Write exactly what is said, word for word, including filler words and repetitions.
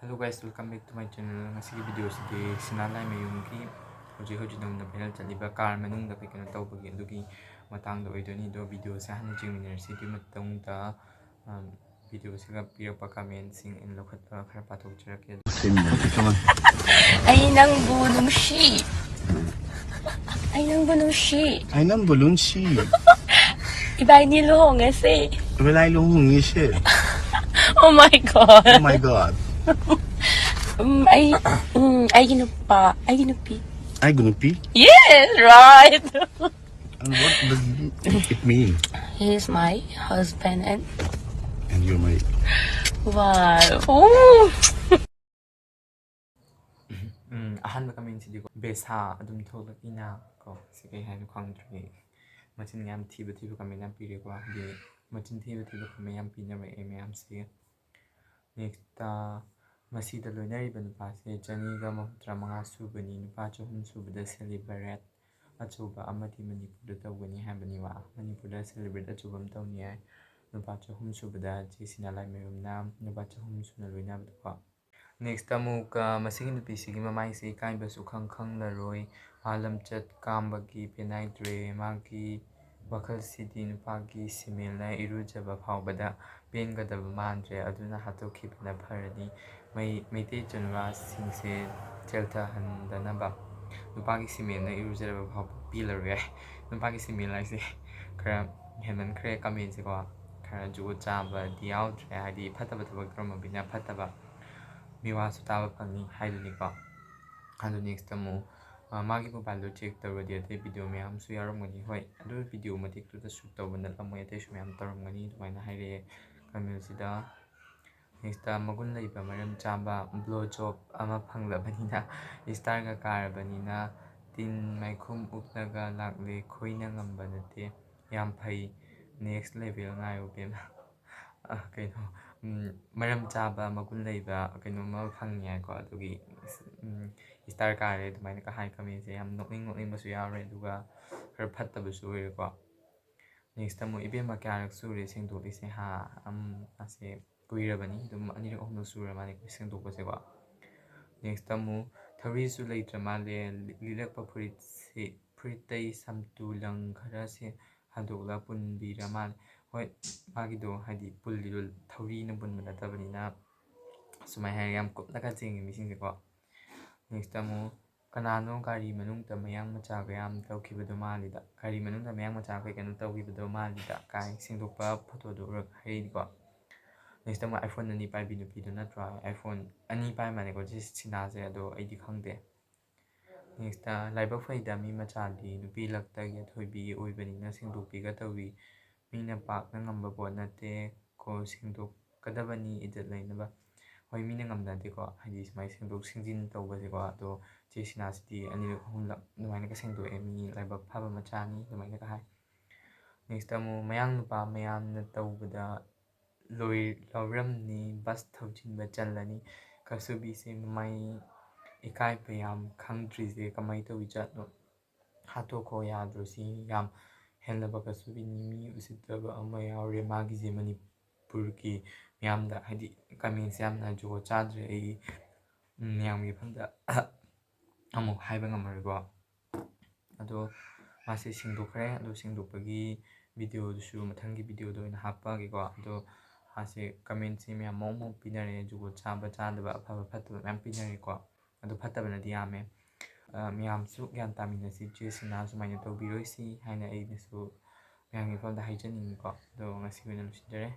Hello guys, welcome back to my channel. ꯉꯁꯤꯒꯤ ꯚꯤꯗꯤꯑꯣꯁꯤꯗꯤ ꯁꯤꯅꯥ ꯂꯥꯏꯃꯌꯨꯝꯒꯤ ꯍꯧꯖꯤꯛ ꯍꯧꯖꯤꯛ ꯅꯧꯅ ꯚꯥꯏꯔꯦꯜ ꯆꯠꯂꯤꯕ ꯀꯥꯔ ꯃꯅꯨꯡꯗ ꯀꯩ ꯀꯩꯅꯣ ꯇꯧꯕꯒꯤ ꯑꯗꯨꯒꯤ ꯃꯇꯥꯡꯗ ꯑꯣꯏꯗꯣꯏꯅꯤ꯫ ꯑꯗꯣ ꯚꯤꯗꯤꯑꯣꯁꯦ ꯍꯥꯟꯅ ꯌꯦꯡꯃꯤꯟꯅꯔꯁꯤ꯫ ꯑꯗꯨꯒꯤ ꯃꯇꯨꯡꯗ ꯚꯤꯗꯤꯑꯣꯁꯤꯒ ꯄꯤꯔꯛꯄ ꯀꯃꯦꯟꯁꯤꯡ ꯑꯩꯅ ꯂꯧꯈꯠꯄ ꯈꯔ ꯄꯥꯊꯣꯛꯆꯔꯛꯀꯦ꯫ ꯑꯩ ꯅꯪꯕꯨ ꯅꯨꯡꯁꯤ꯫ ꯑꯩ ꯅꯪꯕꯨ ꯅꯨꯡꯁꯤ꯫ ꯑꯩ ꯅꯪꯕꯨ ꯅꯨꯡꯁꯤ꯫ ꯏꯕꯥꯅꯤ ꯂꯨꯍꯣꯡꯉꯁꯦ꯫ ꯏꯕꯥꯅꯤ ꯂꯨꯍꯣꯡꯉꯁꯦ꯫ Oh my god. Oh my god. ꯎꯝ, ꯑꯩ ꯎꯝ, ꯑꯩꯒꯤ ꯅꯨꯄꯥ, ꯑꯩꯒꯤ ꯅꯨꯄꯤ꯫ ꯑꯩꯒꯤ ꯅꯨꯄꯤ? Yes, right. And what does it mean? He is my husband and And you're my wow. Ooh. ꯎꯝ, ꯑꯍꯥꯟꯕ ꯀꯃꯦꯟꯁꯤꯗꯤꯀꯣ, ꯕꯦꯁꯥ ꯑꯗꯨꯝ ꯊꯣꯛꯂꯛꯏꯅ ꯀꯣ, ꯁꯤ ꯀꯩ ꯍꯥꯏꯅꯣ ꯈꯪꯗ꯭ꯔꯦ꯫ ꯃꯆꯤꯟ ꯌꯥꯝ ꯊꯤꯕ ꯊꯤꯕ ꯀꯃꯦꯟ ꯌꯥꯝ ꯄꯤꯔꯦꯀꯣ, ꯍꯥꯏꯗꯤ ꯃꯆꯤꯟ ꯊꯤꯕ ꯊꯤꯕ ꯀꯃꯦꯟ ꯌꯥꯝ ꯄꯤꯅꯔꯛꯑꯦ ꯃꯌꯥꯝꯁꯦ꯫ ꯅꯦꯛꯁꯇ ꯃꯁꯤꯗ ꯂꯣꯏꯅꯔꯤꯕ ꯅꯨꯄꯥꯁꯦ ꯆꯅꯤꯒ ꯃꯧꯗ꯭ꯔꯥ ꯃꯉꯥ ꯁꯨꯕꯅꯤ, ꯅꯨꯄꯥ ꯆꯍꯨꯝ ꯁꯨꯕꯗ ꯁꯦꯂꯤꯕ꯭ꯔꯦꯠ ꯑꯆꯧꯕ ꯑꯃꯗꯤ ꯃꯅꯤꯄꯨꯔꯗ ꯇꯧꯒꯅꯤ ꯍꯥꯏꯕꯅꯤ ꯋꯥ꯫ ꯃꯅꯤꯄꯨꯔꯗ ꯁꯦꯂꯤꯕ꯭ꯔꯦꯠ ꯑꯆꯧꯕ ꯑꯃ ꯇꯧꯅꯤ ꯍꯥꯏ꯫ ꯅꯨꯄꯥ ꯆꯍꯨꯝ ꯁꯨꯕꯗ ꯆꯦ ꯁꯤꯅꯥ ꯂꯥꯏꯃꯌꯨꯝꯅ ꯅꯨꯄꯥ ꯆꯍꯨꯝ ꯁꯨꯅ ꯂꯣꯏꯅꯕꯗꯀꯣ꯫ ꯅꯦꯛꯁꯇ ꯑꯃꯨꯛ ꯑ, ꯃꯁꯤꯒꯤ ꯅꯨꯄꯤꯁꯤꯒꯤ ꯃꯃꯥꯏꯁꯤ ꯏꯀꯥꯏꯕꯁꯨ ꯈꯪ ꯈꯪꯂꯔꯣꯏ꯫ ꯃꯥ ꯂꯝꯆꯠ ꯀꯥꯝꯕꯒꯤ ꯄꯦꯟꯅꯥꯏꯗ꯭ꯔꯦ꯫ ꯃꯥꯒꯤ ꯋꯥꯈꯜꯁꯤꯗꯤ ꯅꯨꯄꯥꯒꯤ ꯁꯤꯃꯦꯜꯅ ꯏꯔꯨꯖꯕ ꯐꯥꯎꯕꯗ ꯄꯦꯟꯒꯗꯕ ꯃꯥꯟꯗ꯭ꯔꯦ꯫ ꯑꯗꯨꯅ ꯍꯥꯠꯇꯣꯛꯈꯤꯕꯅ ꯐꯔꯅꯤ꯫ ꯃꯩ ꯃꯩꯇꯩ ꯏꯆꯤꯟ ꯏꯅꯥꯎꯁꯤꯡꯁꯦ ꯆꯦꯜꯊꯍꯟꯗꯅꯕ꯫ ꯅꯨꯄꯥꯒꯤ ꯁꯤꯃꯦꯜꯅ ꯏꯔꯨꯖꯔꯕ ꯐꯥꯎꯕ ꯄꯦꯜꯂꯔꯣꯏ ꯍꯥꯏ꯫ ꯅꯨꯄꯥꯒꯤ ꯁꯤꯃꯦꯜ ꯍꯥꯏꯁꯦ ꯈꯔ ꯍꯦꯟꯃꯟꯈ꯭ꯔꯦ ꯀꯃꯦꯟꯁꯦꯀꯣ꯫ ꯈꯔ ꯖꯨꯒꯣꯠ ꯆꯥꯕꯗꯤ ꯌꯥꯎꯗ꯭ꯔꯦ, ꯍꯥꯏꯗꯤ ꯐꯠꯇꯕ ꯊꯕꯛ ꯇꯧꯔꯝꯃꯕꯅꯤꯅ ꯐꯠꯇꯕ ꯃꯤꯋꯥꯁꯨ ꯇꯥꯕ ꯐꯪꯉꯤ ꯍꯥꯏꯗꯨꯅꯤꯀꯣ꯫ ꯑꯗꯨ ꯅꯦꯛꯁꯇ ꯑꯃꯨꯛ ꯑ, ꯃꯥꯒꯤ ꯃꯣꯕꯥꯏꯜꯗꯣ ꯆꯦꯛ ꯇꯧꯔꯗꯤ ꯑꯇꯩ ꯚꯤꯗꯤꯑꯣ ꯃꯌꯥꯝꯁꯨ ꯌꯥꯎꯔꯝꯒꯅꯤ꯫ ꯍꯣꯏ, ꯑꯗꯨ ꯚꯤꯗꯤꯑꯣ ꯃꯇꯦꯛꯇꯨꯗ ꯁꯨꯠ ꯇꯧꯕ ꯅꯠꯂꯝꯃꯣꯏ, ꯑꯇꯩꯁꯨ ꯃꯌꯥꯝ ꯇꯧꯔꯝꯒꯅꯤ ꯑꯗꯨꯃꯥꯏꯅ ꯍꯥꯏꯔꯛꯑꯦ ꯀꯃꯦꯟꯁꯤꯗ꯫ ꯅꯦꯛꯁꯇ ꯃꯒꯨꯟ ꯂꯩꯕ ꯃꯔꯝ ꯆꯥꯕ ꯕ꯭ꯂꯣ ꯖꯣꯕ ꯑꯃ ꯐꯪꯂꯕꯅꯤꯅ ꯏꯁꯇꯥꯔꯒ ꯀꯥꯔꯕꯅꯤꯅ ꯇꯤꯟ ꯃꯥꯏꯈꯨꯝ ꯎꯞꯂꯒ ꯂꯥꯛꯂꯦ, ꯈꯣꯏꯅ ꯉꯝꯕ ꯅꯠꯇꯦ꯫ ꯌꯥꯝ ꯐꯩ, ꯅꯦꯛꯁ ꯂꯦꯚꯦꯜ ꯉꯥꯏꯌꯨ ꯕꯦꯝꯃ꯫ ꯑ, ꯀꯩꯅꯣ ꯎꯝ, ꯃꯔꯝ ꯆꯥꯕ ꯃꯒꯨꯟ ꯂꯩꯕ ꯀꯩꯅꯣꯝꯃ ꯐꯪꯉꯦ ꯍꯥꯏꯀꯣ꯫ ꯑꯗꯨꯒꯤ ꯎꯝ, ꯏꯁꯇꯥꯔ ꯀꯥꯔꯦ ꯑꯗꯨꯃꯥꯏꯅꯒ ꯍꯥꯏ ꯀꯃꯦꯟꯁꯦ ꯌꯥꯝ ꯅꯣꯛꯅꯤꯡ ꯅꯣꯛꯅꯤꯡꯕꯁꯨ ꯌꯥꯎꯔꯦ, ꯑꯗꯨꯒ ꯈꯔ ꯐꯠꯇꯕꯁꯨ ꯑꯣꯏꯔꯦꯀꯣ꯫ ꯅꯦꯛꯁꯇ ꯑꯃꯨꯛ ꯏꯕꯦꯝꯃ ꯀꯌꯥꯔꯛ ꯁꯨꯔꯦ ꯁꯦꯡꯗꯣꯛꯂꯤꯁꯦ ꯍꯥ? ꯑꯝ, ꯑꯁꯦ ꯀꯨꯏꯔꯕꯅꯤ, ꯑꯗꯨꯝ ꯑꯅꯤꯔꯛ ꯑꯍꯨꯝꯂꯛ ꯁꯨꯔ ꯃꯥꯜꯂꯦ ꯑꯩꯈꯣꯏ ꯁꯦꯡꯗꯣꯛꯄꯁꯦꯀꯣ꯫ ꯅꯦꯛꯁꯇ ꯑꯃꯨꯛ ꯊꯧꯔꯤꯁꯨ ꯂꯩꯇ꯭ꯔ ꯃꯥꯜꯂꯦ꯫ ꯂꯤ-, ꯂꯤꯠꯂꯛꯄ ꯐꯨꯔꯤꯠꯁꯤ, ꯐꯨꯔꯤꯠꯇꯩ ꯁꯝꯇꯨ ꯂꯪ ꯈꯔꯁꯦ ꯍꯟꯗꯣꯛꯂ ꯄꯨꯟꯕꯤꯔ ꯃꯥꯜꯂꯦ꯫ ꯍꯣꯏ, ꯃꯥꯒꯤꯗꯣ ꯍꯥꯏꯗꯤ ꯄꯨꯜꯂꯤꯗꯣ ꯊꯧꯔꯤꯅ ꯄꯨꯟꯕ ꯅꯠꯇꯕꯅꯤꯅ ꯁꯨꯃꯥꯏꯅ ꯍꯥꯏꯔꯒ ꯌꯥꯝ ꯀꯨꯞꯅꯒ ꯆꯦꯡꯉꯤ ꯃꯤꯁꯤꯡꯁꯦꯀꯣ꯫ ꯅꯦꯛꯁꯇ ꯑꯃꯨꯛ ꯀꯅꯥꯅꯣ ꯒꯥꯔꯤ ꯃꯅꯨꯡꯗ ꯃꯌꯥꯡ ꯃꯆꯥꯒ ꯌꯥꯝ ꯇꯧꯈꯤꯕꯗꯣ ꯃꯥꯜꯂꯤꯗ, ꯒꯥꯔꯤ ꯃꯅꯨꯡꯗ ꯃꯌꯥꯡ ꯃꯆꯥꯈꯩ ꯀꯩꯅꯣ ꯇꯧꯈꯤꯕꯗꯣ ꯃꯥꯜꯂꯤꯗ ꯀꯥꯏ ꯁꯦꯡꯗꯣꯛꯄ ꯐꯣꯇꯣꯗꯣ ꯎꯔꯒ ꯍꯥꯏꯔꯛꯏꯅꯤꯀꯣ꯫ ꯅꯦꯛꯁꯇ ꯑꯃꯨꯛ iPhone ꯑꯅꯤ ꯄꯥꯏꯕꯤ ꯅꯨꯄꯤꯗꯣ ꯅꯠꯇ꯭ꯔꯣ? iPhone ꯑꯅꯤ ꯄꯥꯏ ꯃꯥꯜꯂꯦꯀꯣ ꯁꯤ ꯁꯤꯅꯥꯁꯦ, ꯑꯗꯣ ꯑꯩꯗꯤ ꯈꯪꯗꯦ꯫ ꯅꯦꯛꯁꯇ ꯂꯥꯏꯕꯛ ꯐꯩꯗ ꯃꯤ ꯃꯆꯥꯗꯤ ꯅꯨꯄꯤ ꯂꯛꯇꯒꯤ ꯑꯊꯣꯏꯕꯤ ꯑꯣꯏꯕꯅꯤꯅ ꯁꯦꯡꯗꯣꯛꯄꯤꯒ ꯇꯧꯏ꯫ ꯃꯤꯅ ꯄꯥꯛꯅ ꯉꯝꯕ ꯄꯣꯠ ꯅꯠꯇꯦ ꯀꯣ, ꯁꯦꯡꯗꯣꯛꯀꯗꯕꯅꯤ ꯏꯖꯠ ꯂꯩꯅꯕ꯫ ꯍꯣꯏ, ꯃꯤꯅ ꯉꯝꯅꯗꯦꯀꯣ, ꯍꯥꯏꯗꯤ ꯁꯨꯃꯥꯏꯅ ꯁꯦꯡꯗꯣꯛ ꯁꯦꯡꯖꯤꯟ ꯇꯧꯕꯁꯦꯀꯣ꯫ ꯑꯗꯣ ꯆꯦ ꯁꯤꯅꯥꯁꯤꯗꯤ ꯑꯅꯤꯔꯛ ꯑꯍꯨꯝꯂꯛ ꯑꯗꯨꯃꯥꯏꯅꯒ ꯁꯦꯡꯗꯣꯛꯑꯦ, ꯃꯤ ꯂꯥꯏꯕꯛ ꯐꯕ ꯃꯆꯥꯅꯤ ꯑꯗꯨꯃꯥꯏꯅꯒ ꯍꯥꯏ꯫ ꯅꯦꯛꯁꯇ ꯑꯃꯨꯛ ꯃꯌꯥꯡ ꯅꯨꯄꯥ ꯃꯌꯥꯝꯅ ꯇꯧꯕꯗ ꯂꯣꯏ ꯂꯧꯔꯝꯅꯤ, ꯕꯁ ꯊꯧꯖꯤꯟꯕ ꯆꯜꯂꯅꯤ꯫ ꯀꯁꯨꯕꯤꯁꯦ ꯃꯃꯥꯏ ꯏꯀꯥꯏꯕ ꯌꯥꯝ ꯈꯪꯗ꯭ꯔꯤꯁꯦ ꯀꯃꯥꯏꯅ ꯇꯧꯔꯤꯖꯥꯠꯅꯣ? ꯍꯥꯠꯇꯣꯛꯈꯣ ꯌꯥꯗ꯭ꯔꯣ? ꯁꯤ ꯌꯥꯝ ꯍꯦꯜꯂꯕ ꯀꯁꯨꯕꯤꯅꯤ, ꯃꯤ ꯎꯁꯤꯠꯇꯕ ꯑꯃ ꯌꯥꯎꯔꯦ ꯃꯥꯒꯤꯁꯦ ꯃꯅꯤꯄꯨꯔꯒꯤ ꯃꯤꯌꯥꯝꯗ꯫ ꯍꯥꯏꯗꯤ ꯀꯃꯦꯟꯁꯦ ꯌꯥꯝꯅ ꯖꯨꯒꯣꯠ ꯆꯥꯗ꯭ꯔꯦ꯫ ꯑꯩ ꯃꯌꯥꯝꯒꯤ ꯃꯐꯝꯗ ꯑꯃꯨꯛ ꯍꯥꯏꯕ ꯉꯝꯃꯔꯣꯏꯀꯣ꯫ ꯑꯗꯣ ꯃꯥꯁꯦ ꯁꯦꯡꯗꯣꯛꯈ꯭ꯔꯦ꯫ ꯑꯗꯣ ꯁꯦꯡꯗꯣꯛꯄꯒꯤ ꯚꯤꯗꯤꯑꯣꯗꯨꯁꯨ ꯃꯊꯪꯒꯤ ꯚꯤꯗꯤꯑꯣꯗ ꯑꯣꯏꯅ ꯍꯥꯞꯄꯛꯑꯒꯦꯀꯣ꯫ ꯑꯗꯣ ꯃꯥꯁꯦ ꯀꯃꯦꯟꯁꯦ ꯃꯌꯥꯝ ꯃꯑꯣꯡ ꯃꯑꯣꯡ ꯄꯤꯅꯔꯦ, ꯖꯨꯒꯣꯠ ꯆꯥꯕ ꯆꯥꯗꯕ, ꯑꯐꯕ ꯐꯠꯇꯕ ꯃꯌꯥꯝ ꯄꯤꯅꯔꯦꯀꯣ꯫ ꯑꯗꯣ ꯐꯠꯇꯕꯅꯗꯤ ꯌꯥꯝꯃꯦ꯫ ꯑ, ꯃꯌꯥꯝꯁꯨ ꯒ꯭ꯌꯥꯟ ꯇꯥꯃꯤꯟꯅꯁꯤ, ꯆꯦ ꯁꯤꯅꯥ ꯁꯨꯃꯥꯏꯅ ꯇꯧꯕꯤꯔꯣꯏꯁꯤ ꯍꯥꯏꯅ ꯑꯩꯅꯁꯨ ꯃꯌꯥꯝꯒꯤ ꯃꯐꯝꯗ ꯍꯥꯏꯖꯅꯤꯡꯉꯤꯀꯣ꯫ ꯑꯗꯣ ꯉꯁꯤꯒꯤ ꯑꯣꯏꯅ ꯂꯣꯏꯁꯤꯟꯖꯔꯦ꯫